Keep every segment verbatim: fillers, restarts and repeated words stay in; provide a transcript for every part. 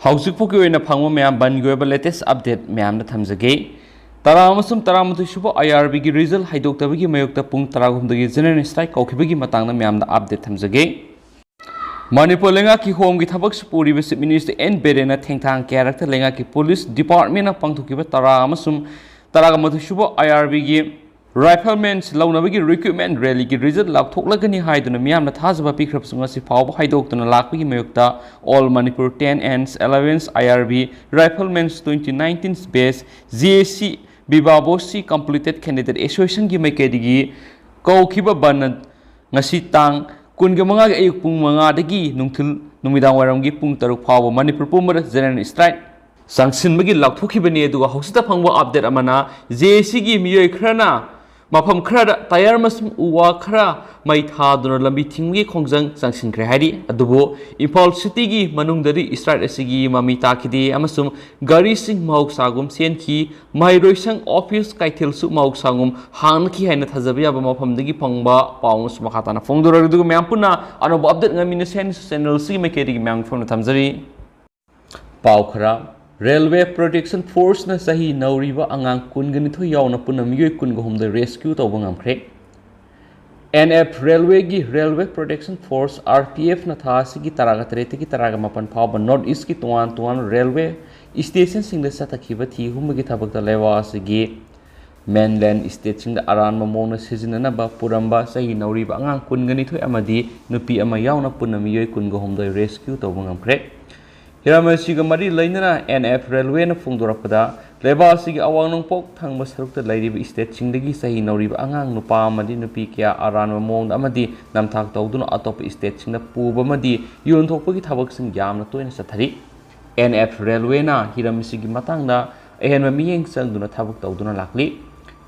ꯍꯧꯖꯤꯛ ꯐꯥꯎꯒꯤ ꯑꯣꯏꯅ ꯐꯪꯕ ꯃꯌꯥꯝ ꯕꯟꯒꯤ ꯑꯣꯏꯕ latest update ꯃꯌꯥꯝꯗ ꯊꯝꯖꯒꯦ꯫ ꯇꯔꯥ ꯑꯃꯁꯨꯡ ꯇꯔꯥꯃꯥꯊꯣꯏ ꯁꯨꯕ I R B ꯒꯤ result ꯍꯥꯏꯗꯣꯛꯇꯕꯒꯤ ꯃꯥꯌꯣꯛꯇ ꯄꯨꯡ ꯇꯔꯥꯍꯨꯝꯗꯣꯏꯒꯤ general strike ꯀꯧꯈꯤꯕꯒꯤ ꯃꯇꯥꯡꯗ ꯃꯌꯥꯝꯗ update ꯊꯝꯖꯒꯦ꯫ ꯃꯅꯤꯄꯨꯔ ꯂꯩꯉꯥꯛꯀꯤ ꯍꯣꯝꯒꯤ ꯊꯕꯛꯁꯨ ꯄꯨꯔꯤꯕ Chief Minister N ꯕꯤꯔꯦꯟꯅ ꯊꯦꯡꯊꯥꯡ ꯀꯌꯥꯔꯛꯇ ꯂꯩꯉꯥꯛꯀꯤ police department ꯅ ꯄꯥꯡꯊꯣꯛꯈꯤꯕ ꯇꯔꯥ ꯑꯃꯁꯨꯡ ꯇꯔꯥꯃꯥꯊꯣꯏ ꯁꯨꯕ I R B ꯒꯤ riflemen ꯂꯧꯅꯕꯒꯤ recruitment rally ꯒꯤ result ꯂꯥꯎꯊꯣꯛꯂꯒꯅꯤ ꯍꯥꯏꯗꯨꯅ ꯃꯤꯌꯥꯝꯅ ꯊꯥꯖꯕ ꯄꯤꯈ꯭ꯔꯕꯁꯨ ꯉꯁꯤ ꯐꯥꯎꯕ ꯍꯥꯏꯗꯣꯛꯇꯨꯅ ꯂꯥꯛꯄꯒꯤ ꯃꯥꯌꯣꯛꯇ All Manipur ten and eleven I R B Riflemen's twenty nineteen batch, J A C, Viva Voce Completed Candidate Association ꯒꯤ ꯃꯥꯏꯀꯩꯗꯒꯤ ꯀꯧꯈꯤꯕ ꯕꯟ ꯉꯁꯤ ꯇꯥꯡ ꯀꯨꯟꯒ ꯃꯉꯥꯒꯤ ꯑꯌꯨꯛ ꯄꯨꯡ ꯃꯉꯥꯗꯒꯤ ꯅꯨꯡꯊꯤꯜ ꯅꯨꯃꯤꯗꯥꯡ ꯋꯥꯏꯔꯝꯒꯤ ꯄꯨꯡ ꯇꯔꯨꯛ ꯐꯥꯎꯕ ꯃꯅꯤꯄꯨꯔ ꯄꯨꯝꯕꯗ general strike ꯆꯪꯁꯤꯟꯕꯒꯤ ꯂꯥꯎꯊꯣꯛꯈꯤꯕꯅꯤ꯫ ꯑꯗꯨꯒ ꯍꯧꯖꯤꯛꯇ ꯐꯪꯕ update ꯑꯃꯅ, J A C ꯒꯤ ꯃꯤꯑꯣꯏ ꯈꯔꯅ ꯃꯐꯝ ꯈꯔꯗ tyre ꯑꯃꯁꯨꯡ ꯎ ꯋꯥ ꯈꯔ ꯃꯩ ꯊꯥꯗꯨꯅ ꯂꯝꯕꯤ ꯊꯤꯡꯕꯒꯤ ꯈꯣꯡꯖꯪ ꯆꯪꯁꯤꯟꯈ꯭ꯔꯦ ꯍꯥꯏꯔꯤ꯫ ꯑꯗꯨꯕꯨ ꯏꯝꯐꯥꯜ city ꯒꯤ ꯃꯅꯨꯡꯗꯗꯤ strike ꯑꯁꯤꯒꯤ ꯃꯃꯤ ꯇꯥꯈꯤꯗꯦ ꯑꯃꯁꯨꯡ ꯒꯥꯔꯤꯁꯤꯡ ꯃꯍꯧꯁꯥꯒꯨꯝ ꯆꯦꯟꯈꯤ꯫ ꯃꯍꯩꯔꯣꯏꯁꯪ, office, ꯀꯩꯊꯦꯜꯁꯨ ꯃꯍꯧꯁꯥꯒꯨꯝ ꯍꯥꯡꯅꯈꯤ ꯍꯥꯏꯅ ꯊꯥꯖꯕ ꯌꯥꯕ ꯃꯐꯝꯗꯒꯤ ꯐꯪꯕ ꯄꯥꯎ ꯑꯃꯁꯨ ꯃꯈꯥ ꯇꯥꯅ ꯐꯣꯡꯗꯣꯔꯛꯂꯤ꯫ ꯑꯗꯨꯒ ꯃꯌꯥꯝ ꯄꯨꯟꯅ ꯑꯅꯧꯕ update ꯉꯥꯏꯃꯤꯟꯅꯁꯤ ꯍꯥꯏꯅꯁꯨ channel ꯑꯁꯤꯒꯤ ꯃꯥꯏꯀꯩꯗꯒꯤ ꯃꯌꯥꯝꯒꯤ ꯐꯣꯟꯗ ꯊꯝꯖꯔꯤ꯫ ꯄꯥꯎ ꯈꯔ: Railway Protection Force ꯅ ꯆꯍꯤ ꯅꯧꯔꯤꯕ ꯑꯉꯥꯡ ꯀꯨꯟꯒꯅꯤꯊꯣꯏ ꯌꯥꯎꯅ ꯄꯨꯟꯅ ꯃꯤꯑꯣꯏ ꯀꯨꯟꯒ ꯍꯨꯝꯗꯣꯏ rescue ꯇꯧꯕ ꯉꯝꯈ꯭ꯔꯦ꯫ N F Railway ꯒꯤ Railway Protection Force, R P F ꯅ ꯊꯥ ꯑꯁꯤꯒꯤ ꯇꯔꯥꯒ ꯇꯔꯦꯠꯇꯒꯤ ꯇꯔꯥꯒ ꯃꯥꯄꯟ ꯐꯥꯎꯕ North East ꯀꯤ ꯇꯣꯉꯥꯟ ꯇꯣꯉꯥꯟꯕ railway station ꯁꯤꯡꯗ ꯆꯠꯊꯈꯤꯕ ꯊꯤ ꯍꯨꯝꯕꯒꯤ ꯊꯕꯛꯇ ꯂꯩꯕꯥꯛ ꯑꯁꯤꯒꯤ mainland state ꯁꯤꯡꯗ ꯑꯔꯥꯟꯕ ꯃꯑꯣꯡꯗ ꯁꯤꯖꯤꯟꯅꯅꯕ ꯄꯨꯔꯝꯕ ꯆꯍꯤ ꯅꯧꯔꯤꯕ ꯑꯉꯥꯡ ꯀꯨꯟꯒ ꯅꯤꯊꯣꯏ ꯑꯃꯗꯤ ꯅꯨꯄꯤ ꯑꯃ ꯌꯥꯎꯅ ꯄꯨꯟꯅ ꯃꯤꯑꯣꯏ ꯀꯨꯟꯒ ꯍꯨꯝꯗꯣꯏ rescue ꯇꯧꯕ ꯉꯝꯈ꯭ꯔꯦ꯫ ꯍꯤꯔꯝ ꯑꯁꯤꯒ ꯃꯔꯤ ꯂꯩꯅꯅ N F Railway ꯅ ꯐꯣꯡꯗꯣꯔꯛꯄꯗ, ꯂꯩꯕꯥꯛ ꯑꯁꯤꯒꯤ ꯑꯋꯥꯡ ꯅꯣꯡꯄꯣꯛ ꯊꯪꯕ ꯁꯔꯨꯛꯇ ꯂꯩꯔꯤꯕ state ꯁꯤꯡꯗꯒꯤ ꯆꯍꯤ ꯅꯧꯔꯤꯕ ꯑꯉꯥꯡ ꯅꯨꯄꯥ ꯑꯃꯗꯤ ꯅꯨꯄꯤ ꯀꯌꯥ ꯑꯔꯥꯟꯕ ꯃꯑꯣꯡꯗ ꯑꯃꯗꯤ ꯅꯝꯊꯥꯛ ꯇꯧꯗꯨꯅ ꯑꯇꯣꯞꯄ state ꯁꯤꯡꯗ ꯄꯨꯕ ꯑꯃꯗꯤ ꯌꯣꯟꯊꯣꯛꯄꯒꯤ ꯊꯕꯛꯁꯤꯡ ꯌꯥꯝꯅ ꯇꯣꯏꯅ ꯆꯠꯊꯔꯤ꯫ N F Railway ꯅ ꯍꯤꯔꯝ ꯑꯁꯤꯒꯤ ꯃꯇꯥꯡꯗ ꯑꯍꯦꯟꯕ ꯃꯤꯠꯌꯦꯡ ꯆꯪꯗꯨꯅ ꯊꯕꯛ ꯇꯧꯗꯨꯅ ꯂꯥꯛꯂꯤ꯫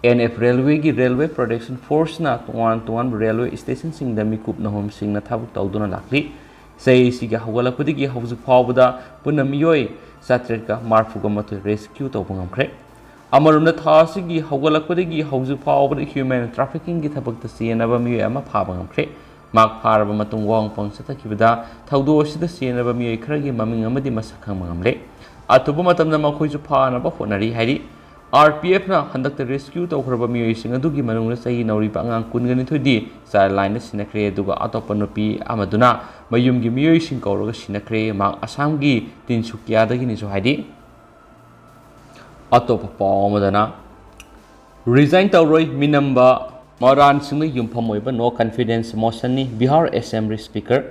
N F Railway ꯒꯤ Railway Protection Force ꯅ ꯇꯣꯉꯥꯟ ꯇꯣꯉꯥꯟꯕ railway station ꯁꯤꯡꯗ ꯃꯤꯀꯨꯞ ꯅꯍꯨꯝꯁꯤꯡꯅ ꯊꯕꯛ ꯇꯧꯗꯨꯅ ꯂꯥꯛꯂꯤ꯫ ꯆꯍꯤ ꯑꯁꯤꯒꯤ ꯍꯧꯒꯠꯂꯛꯄꯗꯒꯤ ꯍꯧꯖꯤꯛ ꯐꯥꯎꯕꯗ ꯄꯨꯟꯅ ꯃꯤꯑꯣꯏ ꯆꯥꯇ꯭ꯔꯦꯠꯀ ꯃꯔꯤꯐꯨꯒ ꯃꯥꯊꯣꯏ rescue ꯇꯧꯕ ꯉꯝꯈ꯭ꯔꯦ꯫ ꯑꯃꯔꯣꯝꯗ, ꯊꯥ ꯑꯁꯤꯒꯤ ꯍꯧꯒꯠꯂꯛꯄꯗꯒꯤ ꯍꯧꯖꯤꯛ ꯐꯥꯎꯕꯗ human trafficking ꯒꯤ ꯊꯕꯛꯇ ꯆꯦꯟꯅꯕ ꯃꯤꯑꯣꯏ ꯑꯃ ꯐꯥꯕ ꯉꯝꯈ꯭ꯔꯦ꯫ ꯃꯍꯥꯛ ꯐꯥꯔꯕ ꯃꯇꯨꯡ ꯋꯥꯍꯪ ꯄꯥꯎꯍꯪ ꯆꯠꯊꯈꯤꯕꯗ ꯊꯧꯗꯣꯛ ꯑꯁꯤꯗ ꯆꯦꯟꯅꯕ ꯃꯤꯑꯣꯏ ꯈꯔꯒꯤ ꯃꯃꯤꯡ ꯑꯃꯗꯤ ꯃꯁꯛ ꯈꯪꯕ ꯉꯝꯂꯦ꯫ ꯑꯊꯨꯕ ꯃꯇꯝꯗ ꯃꯈꯣꯏꯁꯨ ꯐꯥꯅꯕ ꯍꯣꯠꯅꯔꯤ ꯍꯥꯏꯔꯤ꯫ ꯑꯥꯔ ꯄꯤ ꯑꯦꯐꯅ ꯍꯟꯗꯛꯇ ꯔꯦꯁꯀ꯭ꯌꯨ ꯇꯧꯈ꯭ꯔꯕ ꯃꯤꯑꯣꯏꯁꯤꯡ ꯑꯗꯨꯒꯤ ꯃꯅꯨꯡꯗ ꯆꯍꯤ ꯅꯧꯔꯤꯕ ꯑꯉꯥꯡ ꯀꯨꯟꯒ ꯅꯤꯊꯣꯏꯗꯤ ꯆꯥꯏꯜ ꯂꯥꯏꯟꯗ ꯁꯤꯟꯅꯈ꯭ꯔꯦ, ꯑꯗꯨꯒ ꯑꯇꯣꯞꯄ ꯅꯨꯄꯤ ꯑꯃꯗꯨꯅ ꯃꯌꯨꯝꯒꯤ ꯃꯤꯑꯣꯏꯁꯤꯡ ꯀꯧꯔꯒ ꯁꯤꯟꯅꯈ꯭ꯔꯦ꯫ ꯃꯍꯥꯛ ꯑꯁꯥꯝꯒꯤ ꯇꯤꯟꯁꯨꯀꯤꯌꯥꯗꯒꯤꯅꯤꯁꯨ ꯍꯥꯏꯔꯤ꯫ ꯑꯇꯣꯞꯄ ꯄꯥꯎ ꯑꯃꯗꯅ, ꯔꯤꯖꯥꯏꯟ ꯇꯧꯔꯣꯏ, ꯃꯤꯅꯝꯕ ꯃꯔꯥꯟꯁꯤꯡꯅ ꯌꯨꯝꯐꯝ ꯑꯣꯏꯕ ꯅꯣ ꯀꯟꯐꯤꯗꯦꯟꯁ ꯃꯣꯁꯟꯅꯤ ꯕꯤꯍꯥꯔ ꯑꯦꯁꯦꯝꯕ꯭ꯂꯤ ꯁ꯭ꯄꯤꯀꯔ꯫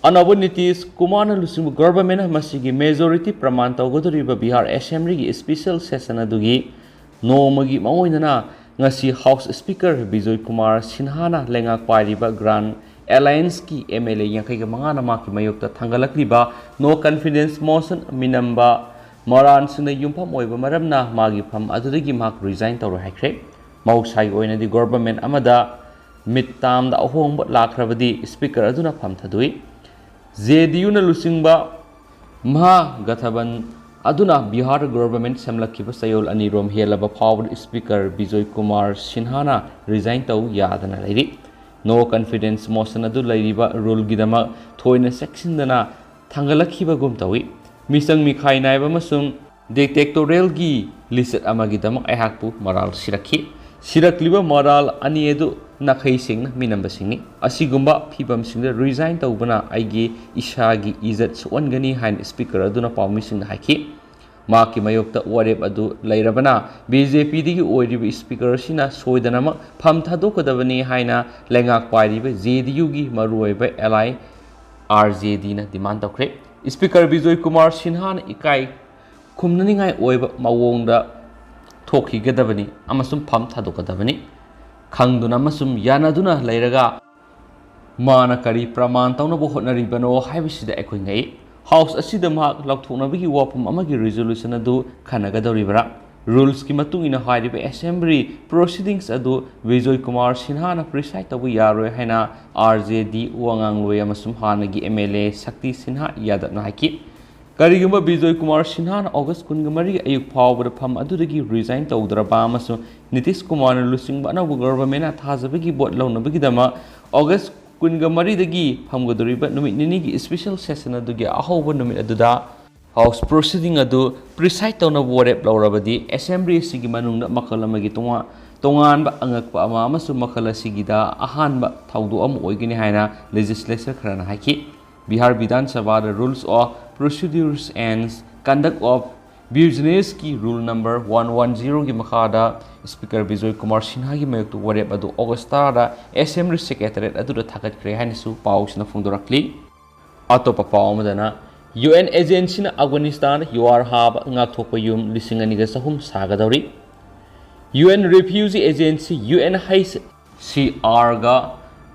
ꯑꯅꯧꯕ ꯅꯤꯇꯤꯁ ꯀꯨꯃꯥꯔꯅ ꯂꯨꯆꯤꯡꯕ ꯒꯚꯔꯟꯃꯦꯟꯠꯅ ꯃꯁꯤꯒꯤ ꯃꯦꯖꯣꯔꯤꯇꯤ ꯄ꯭ꯔꯃꯥꯟ ꯇꯧꯒꯗꯧꯔꯤꯕ ꯕꯤꯍꯥꯔ ꯑꯦꯁꯦꯝꯕ꯭ꯂꯤꯒꯤ ꯁ꯭ꯄꯤꯁꯦꯜ ꯁꯦꯁꯟ ꯑꯗꯨꯒꯤ ꯅꯣꯡꯃꯒꯤ ꯃꯑꯣꯡ ꯑꯣꯏꯅ ꯉꯁꯤ ꯍꯥꯎꯁ ꯁ꯭ꯄꯤꯀꯔ ꯕꯤꯖꯣꯏ ꯀꯨꯃꯥꯔ ꯁꯤꯟꯍꯥꯅ ꯂꯩꯉꯥꯛ ꯄꯥꯏꯔꯤꯕ ꯒ꯭ꯔꯥꯟ ꯑꯦꯂꯥꯌꯟꯁꯀꯤ ꯑꯦꯝ ꯑꯦꯜ ꯑꯦ ꯌꯥꯡꯈꯩꯒ ꯃꯉꯥꯅ ꯃꯍꯥꯛꯀꯤ ꯃꯥꯌꯣꯛꯇ ꯊꯥꯡꯒꯠꯂꯛꯂꯤꯕ ꯅꯣ ꯀꯟꯐꯤꯗꯦꯟꯁ ꯃꯣꯁꯟ ꯃꯤꯅꯝꯕ ꯃꯔꯥꯟꯁꯤꯡꯅ ꯌꯨꯝꯐꯝ ꯑꯣꯏꯕ ꯃꯔꯝꯅ ꯃꯥꯒꯤ ꯐꯝ ꯑꯗꯨꯗꯒꯤ ꯃꯍꯥꯛ ꯔꯤꯖꯥꯏꯟ ꯇꯧꯔꯣꯏ ꯍꯥꯏꯈ꯭ꯔꯦ꯫ ꯃꯍꯧꯁꯥꯒꯤ ꯑꯣꯏꯅꯗꯤ ꯒꯣꯚꯔꯟꯃꯦꯟꯠ ꯑꯃꯗ ꯃꯤꯠ ꯇꯥꯝꯗ ꯑꯍꯣꯡꯕ ꯂꯥꯛꯈ꯭ꯔꯕꯗꯤ ꯁ꯭ꯄꯤꯀꯔ ꯑꯗꯨꯅ ꯐꯝ ꯊꯥꯗꯣꯛꯏ꯫ ꯖꯦ ꯗꯤ ꯌꯨꯅ ꯂꯨꯆꯤꯡꯕ ꯃꯍꯥꯒꯊꯕꯟ ꯑꯗꯨꯅ ꯕꯤꯍꯥꯔ ꯒꯣꯚꯔꯟꯃꯦꯟꯠ ꯁꯦꯝꯂꯛꯈꯤꯕ ꯆꯌꯣꯜ ꯑꯅꯤꯔꯣꯝ ꯍꯦꯜꯂꯕ ꯐꯥꯎꯕꯗ ꯁ꯭ꯄꯤꯀꯔ ꯕꯤꯖꯣꯏ ꯀꯨꯃꯥꯔ ꯁꯤꯟꯍꯥꯅ ꯔꯤꯖꯥꯏꯟ ꯇꯧ ꯌꯥꯗꯅ ꯂꯩꯔꯤ꯫ ꯅꯣ ꯀꯟꯐꯤꯗꯦꯟꯁ ꯃꯣꯁꯟ ꯑꯗꯨ ꯂꯩꯔꯤꯕ ꯔꯨꯜꯒꯤꯗꯃꯛ ꯊꯣꯏꯅ ꯆꯦꯛꯁꯤꯟꯗꯅ ꯊꯥꯡꯒꯠꯂꯛꯈꯤꯕꯒꯨꯝ ꯇꯧꯏ꯫ ꯃꯤꯆꯪ ꯃꯤꯈꯥꯏ ꯅꯥꯏꯕ ꯑꯃꯁꯨꯡ ꯗꯤꯛꯇꯦꯇꯣꯔꯤꯌꯦꯜꯒꯤ ꯂꯤꯆꯠ ꯑꯃꯒꯤꯗꯃꯛ ꯑꯩꯍꯥꯛꯄꯨ ꯃꯔꯥꯜ ꯁꯤꯔꯛꯈꯤ꯫ ꯁꯤꯔꯛꯂꯤꯕ ꯃꯔꯥꯜ ꯑꯅꯤ ꯑꯗꯨ ꯅꯥꯈꯩ ꯁꯦꯡꯅ ꯃꯤꯅꯝꯕꯁꯤꯡꯅꯤ꯫ ꯑꯁꯤꯒꯨꯝꯕ ꯐꯤꯚꯝꯁꯤꯡꯗ ꯔꯤꯖꯥꯏꯟ ꯇꯧꯕꯅ ꯑꯩꯒꯤ ꯏꯁꯥꯒꯤ ꯏꯖꯠ ꯁꯣꯛꯍꯟꯒꯅꯤ ꯍꯥꯏꯅ ꯁ꯭ꯄꯤꯀꯔ ꯑꯗꯨꯅ ꯄꯥꯎꯃꯤꯁꯤꯡꯗ ꯍꯥꯏꯈꯤ꯫ ꯃꯍꯥꯛꯀꯤ ꯃꯥꯌꯣꯛꯇ ꯋꯥꯔꯦꯞ ꯑꯗꯨ ꯂꯩꯔꯕꯅ ꯕꯤ ꯖꯦ ꯄꯤꯗꯒꯤ ꯑꯣꯏꯔꯤꯕ ꯁ꯭ꯄꯤꯀꯔ ꯑꯁꯤꯅ ꯁꯣꯏꯗꯅꯃꯛ ꯐꯝ ꯊꯥꯗꯣꯛꯀꯗꯕꯅꯤ ꯍꯥꯏꯅ ꯂꯩꯉꯥꯛ ꯄꯥꯏꯔꯤꯕ ꯖꯦ ꯗꯤ ꯌꯨꯒꯤ ꯃꯔꯨꯑꯣꯏꯕ ꯑꯦꯂꯥꯏ ꯑꯥꯔ ꯖꯦ ꯗꯤꯅ ꯗꯤꯃꯥꯟ ꯇꯧꯈ꯭ꯔꯦ꯫ ꯁ꯭ꯄꯤꯀꯔ ꯕꯤꯖꯣꯏ ꯀꯨꯃꯥꯔ ꯁꯤꯟꯍꯥꯅ ꯏꯀꯥꯏ ꯈꯨꯝꯅꯅꯤꯡꯉꯥꯏ ꯑꯣꯏꯕ ꯃꯑꯣꯡꯗ ꯊꯣꯛꯈꯤꯒꯗꯕꯅꯤ ꯑꯃꯁꯨꯡ ꯐꯝ ꯊꯥꯗꯣꯛꯀꯗꯕꯅꯤ꯫ ꯈꯪꯗꯨꯅ ꯑꯃꯁꯨꯡ ꯌꯥꯅꯗꯨꯅ ꯂꯩꯔꯒ ꯃꯥꯅ ꯀꯔꯤ ꯄ꯭ꯔꯃꯥꯟ ꯇꯧꯅꯕ ꯍꯣꯠꯅꯔꯤꯕꯅꯣ ꯍꯥꯏꯕꯁꯤꯗ ꯑꯩꯈꯣꯏ ꯉꯛꯏ꯫ ꯍꯥꯎꯁ ꯑꯁꯤꯗ ꯃꯍꯥꯛ ꯂꯧꯊꯣꯛꯅꯕꯒꯤ ꯋꯥꯐꯝ ꯑꯃꯒꯤ ꯔꯤꯖꯣꯂꯨꯁꯟ ꯑꯗꯨ ꯈꯟꯅꯒꯗꯧꯔꯤꯕ꯭ꯔꯥ? ꯔꯨꯜꯁꯀꯤ ꯃꯇꯨꯡ ꯏꯟꯅ ꯍꯥꯏꯔꯤꯕ ꯑꯦꯁꯦꯝꯕ꯭ꯂꯤ ꯄ꯭ꯔꯣꯁꯤꯗꯤꯡꯁ ꯑꯗꯨ ꯕꯤꯖꯣꯏ ꯀꯨꯃꯥꯔ ꯁꯤꯟꯍꯥꯅ ꯄ꯭ꯔꯤꯁꯥꯏꯗ ꯇꯧꯕ ꯌꯥꯔꯣꯏ ꯍꯥꯏꯅ ꯑꯥꯔ ꯖꯦ ꯗꯤ ꯋꯥ ꯉꯥꯡꯂꯣꯏ ꯑꯃꯁꯨꯡ ꯍꯥꯟꯅꯒꯤ ꯑꯦꯝ ꯑꯦꯜ ꯑꯦ ꯁꯛꯇꯤ ꯁꯤꯟꯍꯥ ꯌꯥꯗꯕꯅ ꯍꯥꯏꯈꯤ꯫ ꯀꯔꯤꯒꯨꯝꯕ ꯕꯤꯖꯣꯏ ꯀꯨꯃꯥꯔ ꯁꯤꯟꯍꯥꯅ ꯑꯣꯒꯁ ꯀꯨꯟꯒ ꯃꯔꯤ ꯑꯌꯨꯛ ꯐꯥꯎꯕꯗ ꯐꯝ ꯑꯗꯨꯗꯒꯤ ꯔꯤꯖꯥꯏꯟ ꯇꯧꯗ꯭ꯔꯕ ꯑꯃꯁꯨꯡ ꯅꯤꯇꯤꯁ ꯀꯨꯃꯥꯔꯅ ꯂꯨꯆꯤꯡꯕ ꯑꯅꯧꯕ ꯒꯚꯔꯟꯃꯦꯟꯠꯅ ꯊꯥꯖꯕꯒꯤ ꯚꯣꯠ ꯂꯧꯅꯕꯒꯤꯗꯃꯛ ꯑꯣꯒꯁ ꯀꯨꯟꯒ ꯃꯔꯤꯗꯒꯤ ꯐꯝꯒꯗꯧꯔꯤꯕ ꯅꯨꯃꯤꯠ ꯅꯤꯅꯤꯒꯤ special session ꯑꯗꯨꯒꯤ ꯑꯍꯧꯕ ꯅꯨꯃꯤꯠ ꯑꯗꯨꯗ House proceeding ꯑꯗꯨ preside ꯇꯧꯅꯕ ꯋꯥꯔꯦꯞ ꯂꯧꯔꯕꯗꯤ Assembly ꯑꯁꯤꯒꯤ ꯃꯅꯨꯡꯗ ꯃꯈꯜ ꯑꯃꯒꯤ ꯇꯣꯉꯥꯟ ꯇꯣꯉꯥꯟꯕ ꯑꯉꯛꯄ ꯑꯃ ꯑꯃꯁꯨꯡ ꯃꯈꯜ ꯑꯁꯤꯒꯤꯗ ꯑꯍꯥꯟꯕ ꯊꯧꯗꯣꯛ ꯑꯃ ꯑꯣꯏꯒꯅꯤ ꯍꯥꯏꯅ legislature ꯈꯔꯅ ꯍꯥꯏꯈꯤ꯫ ꯕꯤꯍꯥꯔ ꯕꯤꯙꯥꯟ ꯁꯚꯥꯗ Rules of Procedures and Conduct of Businessꯀꯤ rule number one one zeroꯒꯤ ꯃꯈꯥꯗ Speaker ꯕꯤꯖꯣꯏ ꯀꯨꯃꯥꯔ ꯁꯤꯟꯍꯥꯒꯤ ꯃꯥꯌꯣꯛꯇ ꯋꯥꯔꯦꯞ ꯑꯗꯨ August ꯇꯔꯥꯗ Assembly Secretariat ꯑꯗꯨꯗ ꯊꯥꯒꯠꯈ꯭ꯔꯦ ꯍꯥꯏꯅꯁꯨ ꯄꯥꯎꯁꯤꯅ ꯐꯣꯡꯗꯣꯔꯛꯂꯤ꯫ ꯑꯇꯣꯞꯄ ꯄꯥꯎ ꯑꯃꯗꯅ, UN agencyꯅ ꯑꯐꯒꯥꯅꯤꯁꯇꯥꯟꯗ ꯌꯨꯍꯥꯔ ꯍꯥꯕ ꯉꯥꯛꯊꯣꯛꯄ ꯌꯨꯝ ꯂꯤꯁꯤꯡ ꯑꯅꯤꯒ ꯆꯍꯨꯝ ꯁꯥꯒꯗꯧꯔꯤ꯫ UN refugee agency UNHCRꯒ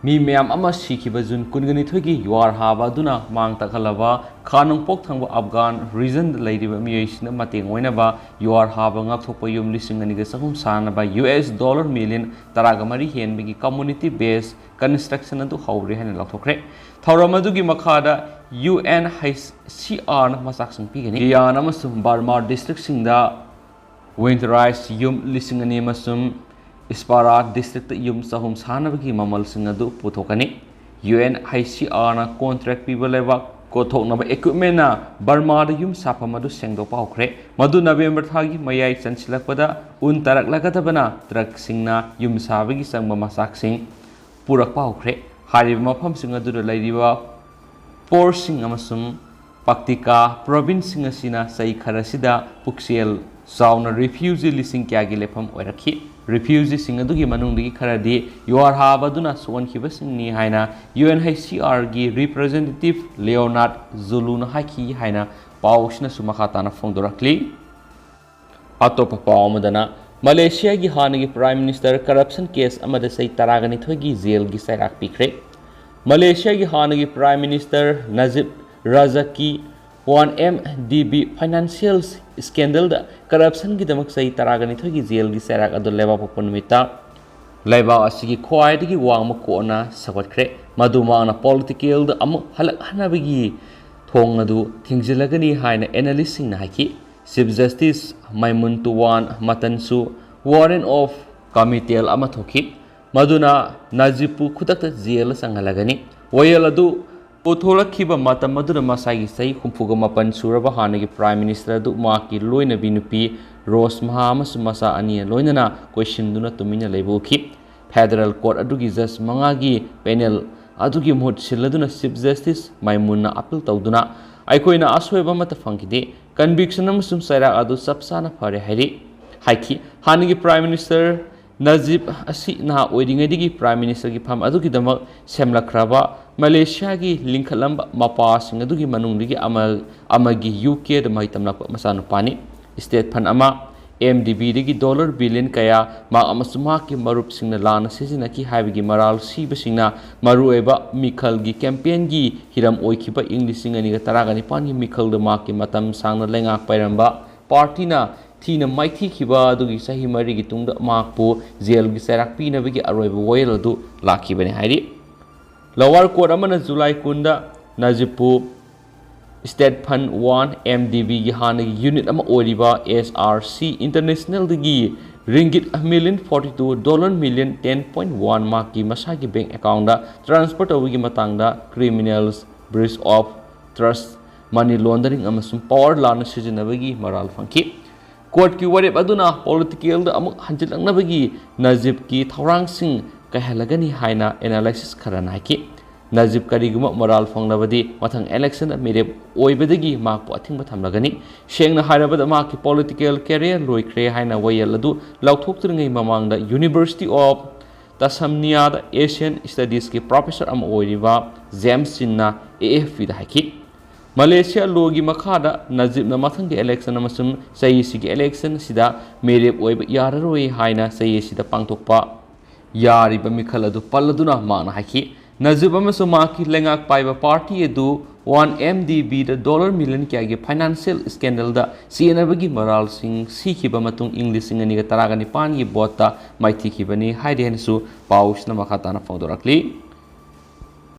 ꯃꯤ ꯃꯌꯥꯝ ꯑꯃ ꯁꯤꯈꯤꯕ ꯖꯨꯟ ꯀꯨꯟꯒ ꯅꯤꯊꯣꯏꯒꯤ ꯌꯨꯍꯥꯔ ꯍꯥꯕ ꯑꯗꯨꯅ ꯃꯥꯡ ꯇꯥꯛꯍꯜꯂꯕ ꯈꯥ ꯅꯣꯡꯄꯣꯛ ꯊꯪꯕ ꯑꯐꯒꯥꯟ regionꯗ ꯂꯩꯔꯤꯕ ꯃꯤꯑꯣꯏꯁꯤꯡꯗ ꯃꯇꯦꯡ ꯑꯣꯏꯅꯕ ꯌꯨꯍꯥꯔ ꯍꯥꯕ ꯉꯥꯛꯊꯣꯛꯄ ꯌꯨꯝ ꯂꯤꯁꯤꯡ ꯑꯅꯤꯒ ꯆꯍꯨꯝ ꯁꯥꯅꯕ US dollar million ꯇꯔꯥꯒ ꯃꯔꯤ ꯍꯦꯟꯕꯒꯤ community based construction ꯑꯗꯨ ꯍꯧꯔꯦ ꯍꯥꯏꯅ ꯂꯥꯎꯊꯣꯛꯈ꯭ꯔꯦ꯫ ꯊꯧꯔꯝ ꯑꯗꯨꯒꯤ ꯃꯈꯥꯗ UNHCRꯅ ꯃꯆꯥꯛꯁꯤꯡ ꯄꯤꯒꯅꯤ꯫ ꯒꯤꯌꯥꯟ ꯑꯃꯁꯨꯡ ꯕꯔꯃꯥ districtꯁꯤꯡꯗ winterized ꯌꯨꯝ ꯂꯤꯁꯤꯡ ꯑꯅꯤ ꯑꯃꯁꯨꯡ ꯏꯁꯄꯥꯔꯥ districtꯇ ꯌꯨꯝ ꯆꯍꯨꯝ ꯁꯥꯅꯕꯒꯤ ꯃꯃꯜꯁꯤꯡ ꯑꯗꯨ ꯄꯨꯊꯣꯛꯀꯅꯤ꯫ UNHCRꯅ contract ꯄꯤꯕ ꯂꯩꯕꯥꯛ ꯀꯣꯠꯊꯣꯛꯅꯕ equipmentꯅ ꯕꯔꯃꯥꯗ ꯌꯨꯝ ꯁꯥꯐꯝ ꯑꯗꯨ ꯁꯦꯡꯗꯣꯛꯄ ꯍꯧꯈ꯭ꯔꯦ꯫ ꯃꯗꯨ ꯅꯕꯦꯝꯕꯔ ꯊꯥꯒꯤ ꯃꯌꯥꯏ ꯆꯟꯁꯤꯜꯂꯛꯄꯗ ꯎꯟ ꯇꯥꯔꯛꯂꯒꯗꯕꯅ truckꯁꯤꯡꯅ ꯌꯨꯝ ꯁꯥꯕꯒꯤ ꯆꯪꯕ ꯃꯆꯥꯛꯁꯤꯡ ꯄꯨꯔꯛꯄ ꯍꯧꯈ꯭ꯔꯦ꯫ ꯍꯥꯏꯔꯤꯕ ꯃꯐꯝꯁꯤꯡ ꯑꯗꯨꯗ ꯂꯩꯔꯤꯕ ꯄꯣꯔꯁꯤꯡ ꯑꯃꯁꯨꯡ ꯄꯥꯛꯇꯤꯀꯥ provinceꯁꯤꯡ ꯑꯁꯤꯅ ꯆꯍꯤ ꯈꯔꯁꯤꯗ ꯄꯨꯛꯆꯦꯜ ꯆꯥꯎꯅ refugee ꯂꯤꯁꯤꯡ ꯀꯌꯥꯒꯤ ꯂꯦꯞꯐꯝ ꯑꯣꯏꯔꯛꯈꯤ꯫ Refugeeꯁꯤꯡ ꯑꯗꯨꯒꯤ ꯃꯅꯨꯡꯗꯒꯤ ꯈꯔꯗꯤ ꯌꯨꯍꯥꯔ ꯍꯥꯕ ꯑꯗꯨꯅ ꯁꯣꯛꯍꯟꯈꯤꯕꯁꯤꯡꯅꯤ ꯍꯥꯏꯅ UNHCRꯒꯤ representative Leonard Zuluꯅ ꯍꯥꯏꯈꯤ ꯍꯥꯏꯅ ꯄꯥꯎꯁꯤꯅꯁꯨ ꯃꯈꯥ ꯇꯥꯅ ꯐꯣꯡꯗꯣꯔꯛꯂꯤ꯫ ꯑꯇꯣꯞꯄ ꯄꯥꯎ ꯑꯃꯗꯅ, ꯃꯂꯦꯁꯤꯌꯥꯒꯤ ꯍꯥꯟꯅꯒꯤ Prime Minister corruption case ꯑꯃꯗ ꯆꯍꯤ ꯇꯔꯥꯒ ꯅꯤꯊꯣꯏꯒꯤ jailꯒꯤ ꯆꯩꯔꯥꯛ ꯄꯤꯈ꯭ꯔꯦ꯫ ꯃꯂꯦꯁꯤꯌꯥꯒꯤ ꯍꯥꯟꯅꯒꯤ Prime Minister Najib Razakꯀꯤ one M D B financial scandalꯗ corruptionꯒꯤꯗꯃꯛ ꯆꯍꯤ ꯇꯔꯥꯒ ꯅꯤꯊꯣꯏꯒꯤ jailꯒꯤ ꯆꯩꯔꯥꯛ ꯑꯗꯨ ꯂꯩꯕꯥꯛꯄꯣꯛꯄ ꯅꯨꯃꯤꯠꯇ ꯂꯩꯕꯥꯛ ꯑꯁꯤꯒꯤ ꯈ꯭ꯋꯥꯏꯗꯒꯤ ꯋꯥꯡꯕ courtꯅ ꯁꯧꯒꯠꯈ꯭ꯔꯦ꯫ ꯃꯗꯨ ꯃꯍꯥꯛꯅ politicalꯗ ꯑꯃꯨꯛ ꯍꯜꯂꯛꯍꯟꯅꯕꯒꯤ ꯊꯣꯡ ꯑꯗꯨ ꯊꯤꯡꯖꯤꯜꯂꯒꯅꯤ ꯍꯥꯏꯅ analystꯁꯤꯡꯅ ꯍꯥꯏꯈꯤ꯫ Chief Justice ꯃꯥꯏꯃꯨꯟ two one ꯃꯇꯟꯁꯨ warrant of committal ꯑꯃ ꯊꯣꯛꯈꯤ꯫ ꯃꯗꯨꯅ ꯅꯖꯤꯕꯄꯨ ꯈꯨꯗꯛꯇ ꯖꯦꯜꯗ ꯆꯪꯍꯜꯂꯒꯅꯤ꯫ ꯋꯥꯌꯦꯜ ꯑꯗꯨ ꯄꯨꯊꯣꯛꯂꯛꯈꯤꯕ ꯃꯇꯝ ꯑꯗꯨꯗ ꯃꯁꯥꯒꯤ ꯆꯍꯤ ꯍꯨꯝꯐꯨꯒ ꯃꯥꯄꯟ ꯁꯨꯔꯕ ꯍꯥꯟꯅꯒꯤ Prime Minister ꯑꯗꯨ ꯃꯍꯥꯛꯀꯤ ꯂꯣꯏꯅꯕꯤ ꯅꯨꯄꯤ ꯔꯣꯁꯃꯍꯥ ꯑꯃꯁꯨꯡ ꯃꯆꯥ ꯑꯅꯤꯒ ꯂꯣꯏꯅꯅ ꯀꯣꯏꯁꯤꯟꯗꯨꯅ ꯇꯨꯃꯤꯟꯅ ꯂꯩꯕ ꯎꯈꯤ꯫ Federal Court ꯑꯗꯨꯒꯤ judge ꯃꯉꯥꯒꯤ panel ꯑꯗꯨꯒꯤ ꯃꯍꯨꯠ ꯁꯤꯜꯂꯗꯨꯅ Chief Justice ꯃꯥꯏꯃꯨꯟꯅ appeal ꯇꯧꯗꯨꯅ, "ꯑꯩꯈꯣꯏꯅ ꯑꯁꯣꯏꯕ ꯑꯃꯠꯇ ꯐꯪꯈꯤꯗꯦ, conviction ꯑꯃꯁꯨꯡ ꯆꯩꯔꯥꯛ ꯑꯗꯨ ꯆꯞ ꯆꯥꯅ ꯐꯔꯦ" ꯍꯥꯏꯔꯤ꯫ ꯍꯥꯏꯈꯤ꯫ ꯍꯥꯟꯅꯒꯤ Prime Minister ꯅꯖꯤꯕ ꯑꯁꯤ ꯅꯍꯥ ꯑꯣꯏꯔꯤꯉꯩꯗꯒꯤ Prime Ministerꯒꯤ ꯐꯝ ꯑꯗꯨꯒꯤꯗꯃꯛ ꯁꯦꯝꯂꯛꯈ꯭ꯔꯕ ꯃꯂꯦꯁꯤꯌꯥꯒꯤ ꯂꯤꯡꯈꯠꯂꯝꯕ ꯃꯄꯥꯁꯤꯡ ꯑꯗꯨꯒꯤ ꯃꯅꯨꯡꯗꯒꯤ ꯑꯃ, ꯑꯃꯒꯤ UKꯗ ꯃꯍꯩ ꯇꯝꯂꯛꯄ ꯃꯆꯥꯅꯨꯄꯥꯅꯤ꯫ State fund ꯑꯃ, MDBꯗꯒꯤ dollar billion ꯀꯌꯥ ꯃꯍꯥꯛ ꯑꯃꯁꯨꯡ ꯃꯍꯥꯛꯀꯤ ꯃꯔꯨꯞꯁꯤꯡꯅ ꯂꯥꯟꯅ ꯁꯤꯖꯤꯟꯅꯈꯤ ꯍꯥꯏꯕꯒꯤ ꯃꯔꯥꯜ ꯁꯤꯕꯁꯤꯡꯅ ꯃꯔꯨꯑꯣꯏꯕ ꯃꯤꯈꯜꯒꯤ campaignꯒꯤ ꯍꯤꯔꯝ ꯑꯣꯏꯈꯤꯕ ꯏꯪ ꯂꯤꯁꯤꯡ ꯑꯅꯤꯒ ꯇꯔꯥꯒ ꯅꯤꯄꯥꯟꯒꯤ ꯃꯤꯈꯜꯗ ꯃꯍꯥꯛꯀꯤ ꯃꯇꯝ ꯁꯥꯡꯅ ꯂꯩꯉꯥꯛ ꯄꯥꯏꯔꯝꯕ partyꯅ ꯊꯤꯅ ꯃꯥꯏꯊꯤꯈꯤꯕ ꯑꯗꯨꯒꯤ ꯆꯍꯤ ꯃꯔꯤꯒꯤ ꯇꯨꯡꯗ ꯃꯍꯥꯛꯄꯨ ꯖꯦꯜꯒꯤ ꯆꯩꯔꯥꯛ ꯄꯤꯅꯕꯒꯤ ꯑꯔꯣꯏꯕ ꯋꯥꯌꯦꯜ ꯑꯗꯨ ꯂꯥꯛꯈꯤꯕꯅꯤ ꯍꯥꯏꯔꯤ꯫ Lower Court ꯑꯃꯅ July ꯀꯨꯟꯗ ꯅꯖꯤꯕꯄꯨ State Fund one, MDBꯒꯤ ꯍꯥꯟꯅꯒꯤ unit ꯑꯃ ꯑꯣꯏꯔꯤꯕ SRC Internationalꯗꯒꯤ ringgit million forty two, dollar million ten point one ꯃꯍꯥꯛꯀꯤ ꯃꯁꯥꯒꯤ bank accountꯗ transfer ꯇꯧꯕꯒꯤ ꯃꯇꯥꯡꯗ criminals, breach of trust, money laundering ꯑꯃꯁꯨꯡ power ꯂꯥꯟꯅ ꯁꯤꯖꯤꯟꯅꯕꯒꯤ ꯃꯔꯥꯜ ꯐꯪꯈꯤ꯫ Courtꯀꯤ ꯋꯥꯔꯦꯞ ꯑꯗꯨꯅ politicalꯗ ꯑꯃꯨꯛ ꯍꯟꯖꯤꯜꯂꯛꯅꯕꯒꯤ ꯅꯖꯤꯕꯀꯤ ꯊꯧꯔꯥꯡꯁꯤꯡ ꯀꯥꯏꯍꯜꯂꯒꯅꯤ ꯍꯥꯏꯅ analysis ꯈꯔꯅ ꯍꯥꯏꯈꯤ꯫ ꯅꯖꯤꯕ ꯀꯔꯤꯒꯨꯝꯕ ꯃꯔꯥꯜ ꯐꯪꯂꯕꯗꯤ ꯃꯊꯪ election ꯃꯤꯔꯦꯞ ꯑꯣꯏꯕꯗꯒꯤ ꯃꯍꯥꯛꯄꯨ ꯑꯊꯤꯡꯕ ꯊꯝꯂꯒꯅꯤ꯫ ꯁꯦꯡꯅ ꯍꯥꯏꯔꯕꯗ, ꯃꯍꯥꯛꯀꯤ political career ꯂꯣꯏꯈ꯭ꯔꯦ ꯍꯥꯏꯅ ꯋꯥꯌꯦꯜ ꯑꯗꯨ ꯂꯥꯎꯊꯣꯛꯇ꯭ꯔꯤꯉꯩ ꯃꯃꯥꯡꯗ University of Tasmaniaꯗ Asian Studiesꯀꯤ professor ꯑꯃ ꯑꯣꯏꯔꯤꯕ James Chinꯅ AFPꯗ ꯍꯥꯏꯈꯤ꯫ ꯃꯂꯦꯁꯤꯌꯥ lawꯒꯤ ꯃꯈꯥꯗ ꯅꯖꯤꯕꯅ ꯃꯊꯪꯒꯤ election ꯑꯃꯁꯨꯡ ꯆꯍꯤꯁꯤꯒꯤ election ꯑꯁꯤꯗ ꯃꯤꯔꯦꯞ ꯑꯣꯏꯕ ꯌꯥꯔꯔꯣꯏ ꯍꯥꯏꯅ ꯆꯍꯤ ꯑꯁꯤꯗ ꯄꯥꯡꯊꯣꯛꯄ ꯌꯥꯔꯤꯕ ꯃꯤꯈꯜ ꯑꯗꯨ ꯄꯜꯂꯗꯨꯅ ꯃꯍꯥꯛꯅ ꯍꯥꯏꯈꯤ, ꯅꯖꯤꯕ ꯑꯃꯁꯨꯡ ꯃꯍꯥꯛꯀꯤ ꯂꯩꯉꯥꯛ ꯄꯥꯏꯕ party ꯑꯗꯨ one MDBꯗ dollar million ꯀꯌꯥꯒꯤ financial scandalꯗ ꯆꯦꯟꯅꯕꯒꯤ ꯃꯔꯥꯜꯁꯤꯡ ꯁꯤꯈꯤꯕ ꯃꯇꯨꯡ ꯏꯪ ꯂꯤꯁꯤꯡ ꯑꯅꯤꯒ ꯇꯔꯥꯒ ꯅꯤꯄꯥꯟꯒꯤ voteꯇ ꯃꯥꯏꯊꯤꯈꯤꯕꯅꯤ ꯍꯥꯏꯔꯤ ꯍꯥꯏꯅꯁꯨ ꯄꯥꯎꯁꯤꯅ ꯃꯈꯥ ꯇꯥꯅ ꯐꯣꯡꯗꯣꯔꯛꯂꯤ꯫